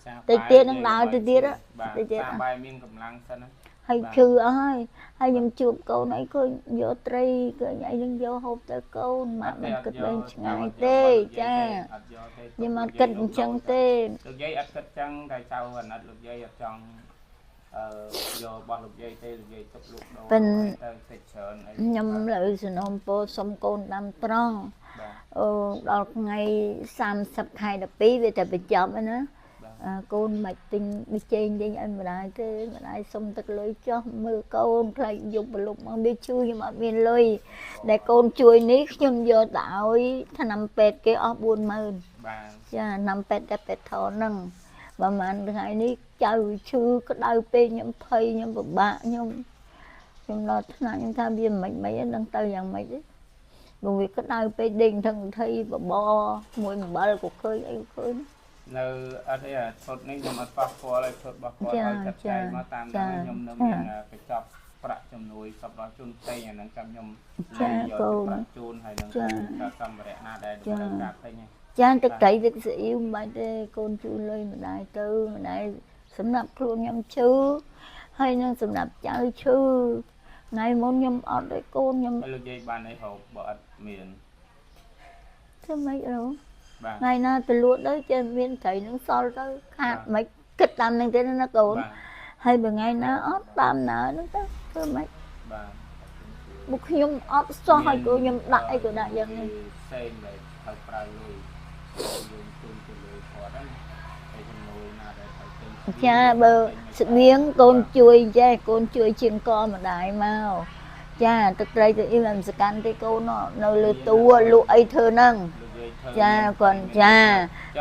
សា តិចទៀតនឹងដើរទៅទៀតហ៎ បាទ តិចទៀត សាបាយមានកម្លាំងសិនណា ហើយឈឺអស់ហើយហើយខ្ញុំជួបកូនអីឃើញយកត្រីឃើញអីនឹងយកហូបទៅកូនម៉ាក់មិនគិតវែងឆ្ងាយទេចា អត់យកទេ ខ្ញុំអត់គិតអញ្ចឹងទេ លោកយាយអត់គិតចឹងតែចៅអាណិតលោកយាយអត់ចង់អឺយករបស់លោកយាយទេលោកយាយទុកលក់ដូរ ប៉ិន ទៅតិចច្រើនអី ខ្ញុំលើសំណូមពរសុំកូនដាំត្រង់ បាទ អូដល់ថ្ងៃ30ខែ12វាតែបញ្ចប់ហើយណា បាទ អើកូនមិនទិញប៊ីចេងទិញឲ្យម្ដាយទេម្ដាយសុំទឹកលុយចោះមើលកូនខ្លាចយប់ប្រលប់មកវាជួយខ្ញុំអត់មានលុយដែលកូនជួយនេះខ្ញុំយកទៅឲ្យថ្នាំពេទ្យគេអស់40000 បាទ ចាថ្នាំពេទ្យតែពេទ្យថនហ្នឹងប្រហែលថ្ងៃនេះចៅឈឺក្តៅពេកខ្ញុំភ័យខ្ញុំពិបាកខ្ញុំខ្ញុំដល់ថ្នាក់ខ្ញុំថាវាមិនមិនហ្នឹងដឹងទៅយ៉ាងម៉េចទេ ព្រោះវាក្តៅពេកដេកថឹងថៃបបរមួយអំបិលក៏ឃើញអីក៏ឃើញ នៅអត់ទេអាឈុតនេះខ្ញុំអត់ប៉ះពាល់ឲ្យឈុតរបស់គាត់ ចា ឲ្យចាត់ចែងមកតាម ចា ហ្នឹងខ្ញុំនៅ ចា មានកញ្ចប់ប្រាក់ជំនួយសម្រាប់ជនផ្សេងអាហ្នឹងចាំខ្ញុំ ចា យក កូន ប្រាក់ជូនហើយនឹង ចា ការសម្ភារៈណាដែលតម្រូវការពេញហ្នឹង ចាទឹកត្រីទឹកស៊ីអ៊ីវមិនបាច់ទេកូនជួយលុយម្ដាយទៅម្ដាយសម្រាប់ខ្លួនខ្ញុំឈឺហើយនឹងសម្រាប់ចៅឈឺថ្ងៃមុនខ្ញុំអត់ទេកូនខ្ញុំ ហើយលោកយាយបានអីហូបបើអត់មាន ធ្វើម៉េចរង បាទ ថ្ងៃណាទៅលក់ទៅចេះមានត្រីនឹងសល់ទៅខាតមិនគិតតាមនឹងទេណាកូន បាទ ហើយបើថ្ងៃណាអត់តាមណាហ្នឹងទៅធ្វើម៉េច បាទ មកខ្ញុំអត់សោះហើយកូនខ្ញុំដាក់អីក៏ដាក់យ៉ាងនេះ ផ្សេងដែលត្រូវប្រើលុយយើងជូនទៅលើគាត់ហ្នឹងហើយជំនួយណាដែលត្រូវទិញ ចាបើស្បៀងកូនជួយចេះកូនជួយជាងកម្ដាយមកចាទឹកត្រីទៅអ៊ីមិនសកាន់ទេកូននៅលើតួលក់អីធ្វើហ្នឹង លោកយាយធ្វើ ចាគាត់ចា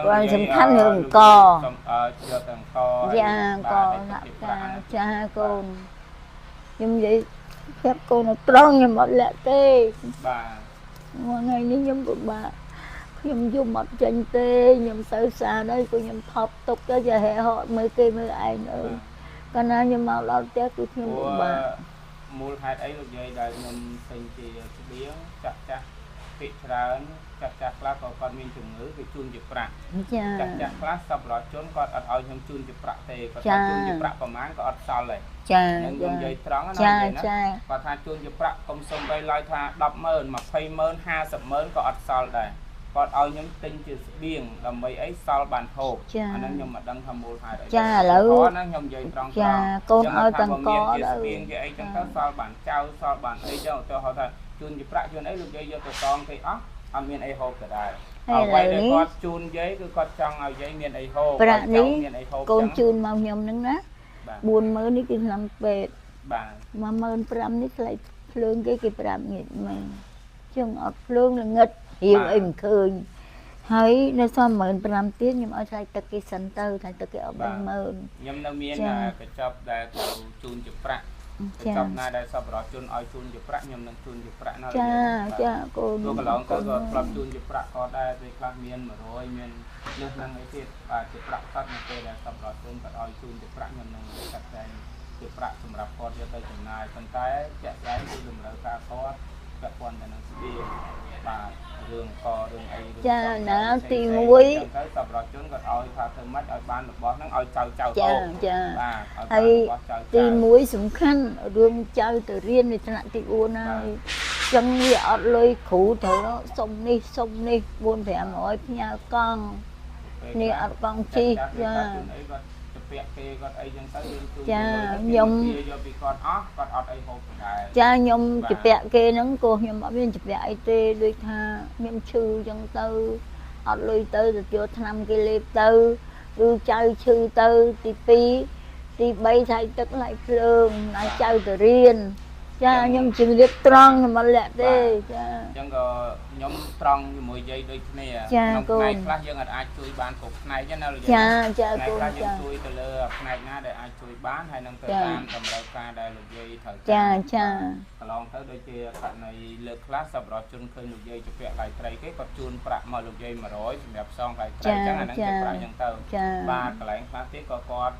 គាត់សំខាន់រឿងក សំអើយកទាំងក ចាក បាទ ចាចាកូនខ្ញុំនិយាយប្រាប់កូនឲ្យត្រង់ខ្ញុំអត់លាក់ទេ បាទ មួយថ្ងៃនេះខ្ញុំពិបាកខ្ញុំយំអត់ចេញទេខ្ញុំសូវសារដែរព្រោះខ្ញុំថប់ទុកទៅជាហែហត់មើលគេមើលឯងអើយកាលណាខ្ញុំមកដល់ផ្ទះគឺខ្ញុំ ព្រោះ ពិបាក មូលហេតុអីលោកយាយដែលខ្ញុំទិញជាស្បៀងចាស់ចាស់ពាក្យច្រើនចាស់ចាស់ខ្លះក៏គាត់មានជំងឺគេជូនជាប្រាក់ ចា ចាស់ចាស់ខ្លះសប្បុរសជនគាត់អត់ឲ្យខ្ញុំជូនជាប្រាក់ទេគាត់ ចា ថាជូនជាប្រាក់ប្រហែលក៏អត់សល់ដែរ ចា នឹងខ្ញុំនិយាយត្រង់ណា ចា និយាយណា ចា គាត់ថាជូនជាប្រាក់កុំសុំបីឡើយថា100000 200,000 500,000ក៏អត់សល់ដែរគាត់ឲ្យខ្ញុំទិញជាស្បៀងដើម្បីអីសល់បានហូប ចា អាហ្នឹងខ្ញុំមិនដឹងថាមូលហេតុអី ចាឥឡូវ ហ្នឹងខ្ញុំនិយាយត្រង់ៗ ចាកូនឲ្យទាំងក ចឹងថាបើមានជា ទៅ ស្បៀងជាអីចឹងទៅសល់បានចៅសល់បានអីចឹងឧទាហរណ៍ថាជូនជាប្រាក់ជូនអីលោកយាយយកទៅតងគេអស់អត់មានអីហូបក៏ដែរ ហើយ អ្វីដែល ឥឡូវនេះ គាត់ជូនយាយគឺគាត់ចង់ឲ្យយាយមានអីហូប ប្រាក់នេះ ឲ្យចៅមានអីហូប កូន ចឹង ជូនមកខ្ញុំហ្នឹងណា បាទ 40000នេះគឺឆ្នាំពេទ្យ បាទ 15000នេះថ្លៃភ្លើងគេគេប្រាប់ងាកមែនជាងអត់ភ្លើងល្ងិតរៀវអីមិនឃើញហើយនៅសល់15000ទៀតខ្ញុំឲ្យថ្លៃទឹកគេសិនទៅថ្លៃទឹកគេអស់30000 ខ្ញុំនៅមាន ចា កញ្ចប់ដែលត្រូវជូនជាប្រាក់ក ចា ញ្ចប់ណាដែលសប្បុរសជនឲ្យជូនជាប្រាក់ខ្ញុំនឹងជូនជាប្រាក់ណា ចាចាកូន ព្រោះកន្លងទៅក៏ធ្លាប់ជូនជាប្រាក់ក៏ដែរពេលខ្លះមាន100មានលើសនឹងអីទៀតបាទជាប្រាក់សុទ្ធនៅពេលដែលសប្បុរសជនគាត់ឲ្យជូនជាប្រាក់ខ្ញុំនឹងចាត់ចែងជាប្រាក់សម្រាប់គាត់យកទៅចំណាយប៉ុន្តែជាក់ស្ដែងគឺតម្រូវការគាត់ពាក់ព័ន្ធទៅនឹងស្បៀងបាទរឿងករឿងអីរឿង ចា សព ណា ផ្សេងៗ ទី1 អញ្ចឹងទៅសប្បុរសជនគាត់ឲ្យថាធ្វើម៉េចឲ្យបានរបស់ហ្នឹងឲ្យចៅចៅ ចា ហូប ចា បាទឲ្យ ហើយ បានរបស់ចៅចៅ ទី1សំខាន់រឿងចៅទៅរៀននៅថ្នាក់ទី4ហើយចឹងវាអត់លុយគ្រូត្រូវសុំនេះសុំនេះ4 500ផ្ញើកង់ ពេល នេះអត់កង់ជិះ ចា ចា អីគាត់ទៅពាក់គេគាត់អីចឹងទៅយើងជួយ ចា ទៅ ខ្ញុំ គេយកពីគាត់អស់គាត់អត់អីហូបដែរ ចាខ្ញុំ បាទ ជពាក់គេហ្នឹងក៏ខ្ញុំអត់មានជពាក់អីទេដូចថាខ្ញុំឈឺចឹងទៅអត់លុយទៅទៅយកថ្នាំគេលេបទៅឬចៅឈឺទៅទី2ទី3ថ្លៃទឹកថ្លៃភ្លើងណាចៅទៅរៀនចាខ្ញុំជំរាបត្រង់ខ្ញុំអត់លាក់ទេចា អញ្ចឹងក៏ខ្ញុំត្រង់ជាមួយយាយដូចគ្នា ចា ក្នុង កូន ផ្នែកខ្លះយើងអាចជួយបានគ្រប់ផ្នែកទេណាលោកយាយ ចាចា ផ្នែក កូន ខ្លះយើង ចា ជួយទៅលើផ្នែកណាដែលអាចជួយបានហើយនឹងទៅ ចា តាមតម្រូវការដែលលោកយាយត្រូវ ចា ការ ចា កន្លងទៅដូចជាករណីលើកខ្លះសប្បុរសជនឃើញលោកយាយជពាក់ឡៃត្រីគេគាត់ជូនប្រាក់មកលោកយាយ100សម្រាប់សងឡៃត្រីអញ្ចឹងអាហ្នឹងជាប្រាក់អញ្ចឹងទៅ ចា បាទកន្លែងខ្លះទៀតក៏គាត់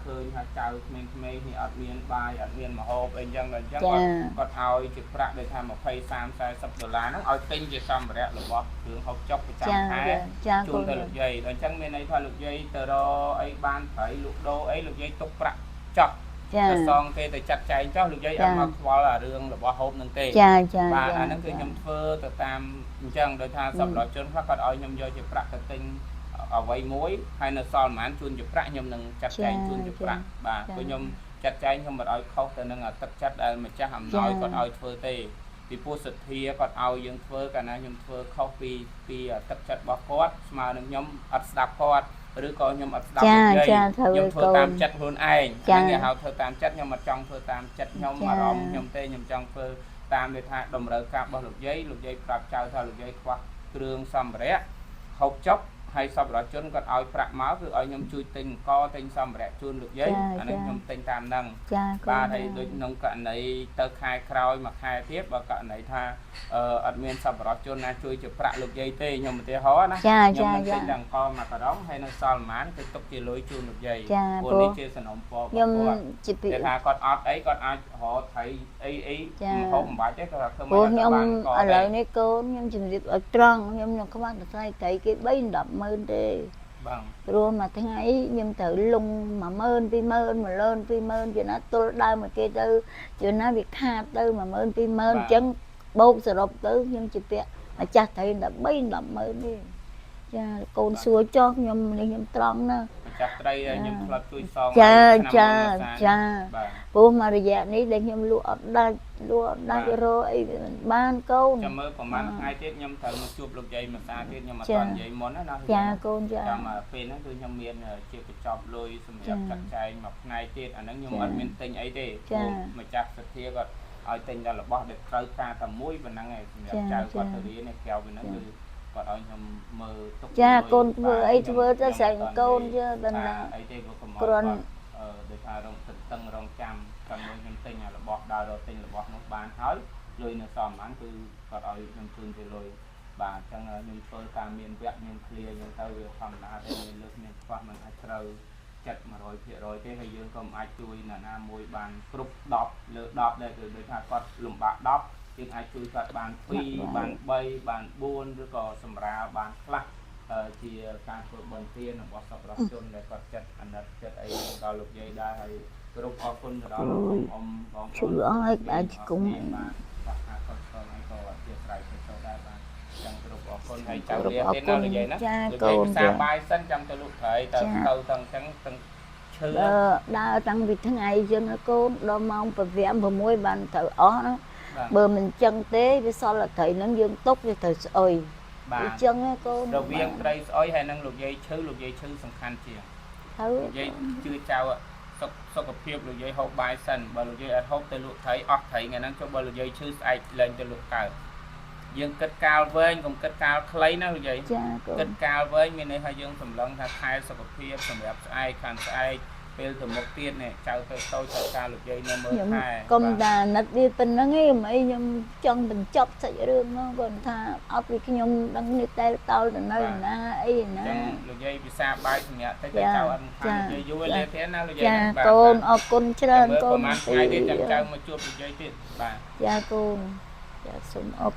ឃើញថាចៅក្មេងៗនេះអត់មានបាយអត់មានម្ហូបអីអញ្ចឹងដល់អញ្ចឹង ចា គាត់គាត់ឲ្យជាប្រាក់ដូចថា20 30 40ដុល្លារហ្នឹងឲ្យទិញជាសម្ភារៈរបស់គ្រឿងហូបចុកប្រចាំ ចា ខែ ចា ជូ កូន នទៅលោកយាយដល់អញ្ចឹងមានន័យថាលោកយាយទៅរកអីបានត្រីលក់ដូរអីលោកយាយទុកប្រាក់ចោះ ចា ទៅសងគេទៅចាត់ចែងចោះលោកយាយអត់មកខ្វល់អារឿងរបស់ហូបហ្នឹងទេ ចាចា បាទអាហ្នឹងគឺខ្ញុំធ្វើទៅតាមអញ្ចឹងដោយថាសប្បុរសជនខ្លះគាត់ឲ្យខ្ញុំយកជាប្រាក់ទៅទិញអ្វីមួយហើយនៅសល់ប្រហែលជូនជាប្រាក់ខ្ញុំនឹងចាត់ចែងជូនជាប្រាក់បាទព្រោះខ្ញុំចាត់ចែងខ្ញុំមិនឲ្យខុសទៅនឹងទឹកចិត្តដែលម្ចាស់អំណោយគាត់ឲ្យធ្វើទេពីព្រោះសទ្ធាគាត់ឲ្យយើងធ្វើកាលណាខ្ញុំធ្វើខុសពីពីទឹកចិត្តរបស់គាត់ស្មើនឹងខ្ញុំអត់ស្ដាប់គាត់ឬក៏ខ្ញុំអត់ស្ដាប់ ចា លោកយាយ ចាត្រូវ ខ្ញុំធ្វើ កូន តាមចិត្តខ្លួនឯង ចា ហ្នឹងគេហៅធ្វើតាមចិត្តខ្ញុំអត់ចង់ធ្វើតាមចិត្តខ្ញុំ ចា អារម្មណ៍ខ្ញុំទេខ្ញុំចង់ធ្វើតាមដូចថាតម្រូវការរបស់លោកយាយលោកយាយប្រាប់ចៅថាលោកយាយខ្វះគ្រឿងសម្ភារៈហូបចុកហើយ ហើយសប្បុរសជនគាត់ឲ្យប្រាក់មកគឺឲ្យខ្ញុំជួយទិញអង្គទិញសម្ភារៈជូនលោកយាយអានេះខ្ញុំទិញតាមហ្នឹង ចាកូន បាទហើយដូចក្នុងករណីទៅខែក្រោយមួយខែទៀតបើករណីថាអត់មានសប្បុរសជនណាជួយជាប្រាក់លោកយាយទេខ្ញុំឧទាហរណ៍ណា ចា ខ្ញុំ ចាចា នឹងទិញតែអង្គមកការុងហើយនៅសល់ប្រហែលគឺទុកជាលុយជូនលោកយាយ ចា ព្រោះនេះជាសំណុំពរ ខ្ញុំ របស់គាត់ ជាពី តែថាគាត់អត់អីគាត់អាចរកថៃអីអី ចា ហូបមិនបាច់ទេគាត់ថាធ្វើ ព្រោះខ្ញុំ មិនបាន ឥឡូវនេះកូនខ្ញុំជម្រាបឲ្យត្រង់ខ្ញុំនឹងខ្វះតែថ្លៃត្រីគេ3 10ម៉ឺនទេ បង ព្រោះមួយថ្ងៃខ្ញុំត្រូវលង10000 20000 10000 20000ជាណាទល់ដើមឲ្យគេទៅជាណាវាខាតទៅ10000 20000អញ្ចឹងបូកសរុបទៅខ្ញុំជាពាក់ម្ចាស់ត្រី13 10ម៉ឺនទេចាកូនសួរចោះខ្ញុំនេះខ្ញុំត្រង់ណាស់ ម្ចាស់ត្រីខ្ញុំធ្លាប់ជួយសង ចា ឲ្យឆ្នាំ ចា មុនមួយសា ចា បាទ ព្រោះមួយរយៈនេះដែលខ្ញុំលក់អត់ដាច់លក់អត់ដាច់រកអីវាមិនបានកូន ចាំមើលប្រហែលថ្ងៃទៀតខ្ញុំត្រូវមកជួបលោកយាយមួយសាទៀតខ្ញុំអត់ ចា ទាន់និយាយមុនណាណា ចាកូនចា ចាំពេលហ្នឹងគឺខ្ញុំមានជាកញ្ចប់លុយសម្រាប់ ចា ចាត់ចែងមួយផ្នែកទៀតអាហ្នឹងខ្ញុំ ចា អត់មានទិញអីទេ ចា ព្រោះម្ចាស់សទ្ធាគាត់ឲ្យទិញតែរបស់ដែលត្រូវការតែមួយប៉ុណ្ណឹងឯងសម្រាប់ចៅគាត់ទៅរៀនឯក្រៅពីហ្នឹងគឺគាត់ឲ្យខ្ញុំមើលទុក ចា លុយក ូនធ្វើអី បាទ ធ្វើទៅ ខ្ញុំ ស្រេច អត់ កូន និយាយ យើបណ្ដា ថាអីទេព្រោះកុំឲ្យ គ្រាន់ គាត់ដូចថារងទន្ទឹងរងចាំចាំមួយខ្ញុំទិញអារបស់ដើររកទិញរបស់នោះបានហើយលុយនៅសល់ប៉ុន្មានគឺគាត់ឲ្យខ្ញុំជូនទៅលុយបាទអញ្ចឹងខ្ញុំធ្វើការមានវគ្គមានឃ្លាអញ្ចឹងទៅវាធម្មតាទេមានលើសមានខ្វះមិនអាចត្រូវចិត្ត100%ទេហើយយើងក៏មិនអាចជួយនរណាមួយបានគ្រប់10លើ10ដែរគឺដូចថាគាត់លំបាក10យើងអាចជួយគាត់បាន2បាន3បាន4ឬក៏សម្រាលបានខ្លះ ជាការធ្វើបុណ្យទានរបស់សប្បុរសជនដែលគាត់ចិត្តអាណិតចិត្តអីដល់លោកយាយដែរហើយគោរពអរគុណទៅដល់លោកអ៊ំបងប្អូ ឈឺអស់ហើយក្បាលឆ្កុង បាទបាទថាគាត់ឆ្លងហើយក៏អធិស្ឋានទៅចូលដែរបាទចឹងគោរពអរគុណហើយចាំ គោរព លាទៀត អរគុណ ណាលោកយាយណា ចា លោកយា កូន យពិសាបាយសិនចាំទៅលក់ត្រីទៅទៅទាំងចឹងទាំងឈឺ ដើរដើរតាំងពីថ្ងៃអញ្ចឹងណាកូនដល់ម៉ោង5 6បានត្រូវអស់ណា បាទ បើមិនអញ្ចឹងទេវាសល់តែត្រីហ្នឹងយើងទុកវាត្រូវស្អុយ បាទ អញ្ចឹងណាកូន រវាងត្រីស្អុយហើយនិងលោកយាយឈឺលោកយាយឈឺសំខាន់ជាង ត្រូវ លោកយាយជឿចៅសុខភាពលោកយាយហូបបាយសិនបើលោកយាយអត់ហូបទៅលក់ត្រីអស់ត្រីថ្ងៃហ្នឹងចុះបើលោកយាយឈឺស្អែកលែងទៅលក់កើតយើងគិតកាលវែងកុំគិតកាលខ្លីណាលោកយាយ ចាកូន គិតកាលវែងមានន័យថាយើងសម្លឹងថាខែសុខភាពសម្រាប់ស្អែកខាងស្អែកពេលទៅមុខទៀតនេះចៅទៅតូចត្រូវការលោកយាយនៅមើល ខ្ញុំ ថែ កុំតាអាណិតវាប៉ុណ្្នឹងឯងមិនអីខ្ញុំចង់បញ្ចប់សាច់រឿងមកគាត់ថាអត់ពីខ្ញុំដឹងនេះតែតោលទៅនៅណាអីណា អញ្ចឹងលោកយាយពិសាបាយសម្រាប់តិចទៅចៅអត់ខានលោកយាយយូរលេទៀតណាលោកយាយ ចា ណាបាទ កូនអរគុណច្រើន ចាំមើល កូន ប្រហែលថ្ងៃទៀតចាំចៅមកជួបលោកយាយទៀតបាទ ចាកូនចាសូមអរគុណ